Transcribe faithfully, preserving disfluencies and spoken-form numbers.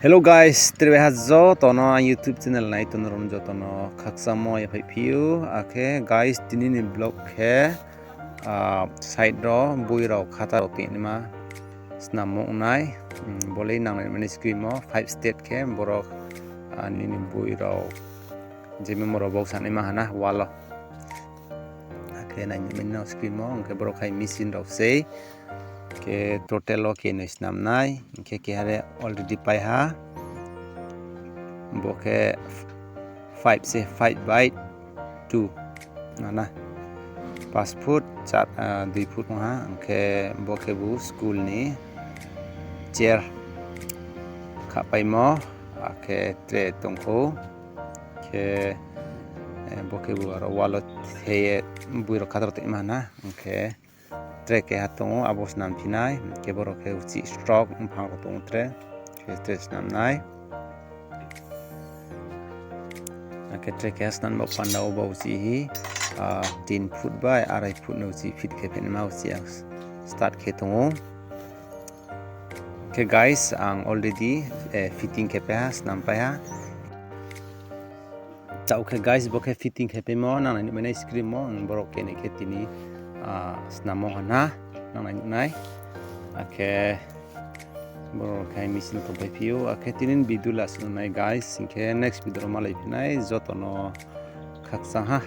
Hello guys, tre bai ha joto no ang YouTube channel nai tongnai rao joto no khakchangmo yaphaihphi ou. Akhe guys, tini ni vlog khe, ah, side rao boi rao khata rao tongnaima snammo ong nai. Hmm, bo le nangnai mani screen wo five state khe borok, ah, nini boi rao je memo rao bau sanaima ha na wall wo. Akhe nai mani no screen wo, hing khe borok khai machine rao sei. Khe total wo kenoi snam nai, hing khe keha re already pai ha. Bo khe five se, five by two. Nana. Pas foot, char, ah, dui foot ong ha, hing khe bo khe bo school ni chair khapaimo, akhe tray tong khou. Khe, eh, bo khe bo aro wall wo the ye boi rao khatar tongma na, hing khe tray keha tong ou, abo snam phi nai, hing khe borok khe uchih stock mphang rao tong ou tre, khe tre snam nai. Akhe tre keha snam bo panda wo bo uchih hi, ah, tin foot bai arai foot ni uchih fit khe phainaima uchih ang start khe tong ou. Khe guys, ang already, eh, fitting khe pai ha, snam pai ha. Taoh khe guys, bo khe fitting khe paimo, nangnai nuhmai nai screen wo, ang borok kenoi khe tini, ah, snammo ha na, nangnai nuh nai. Akhe borok khe machine tongpai phi ou, akhe tini video last nuh nai guys, hing khe next video rao malai phi nai, joto no khakchang ha.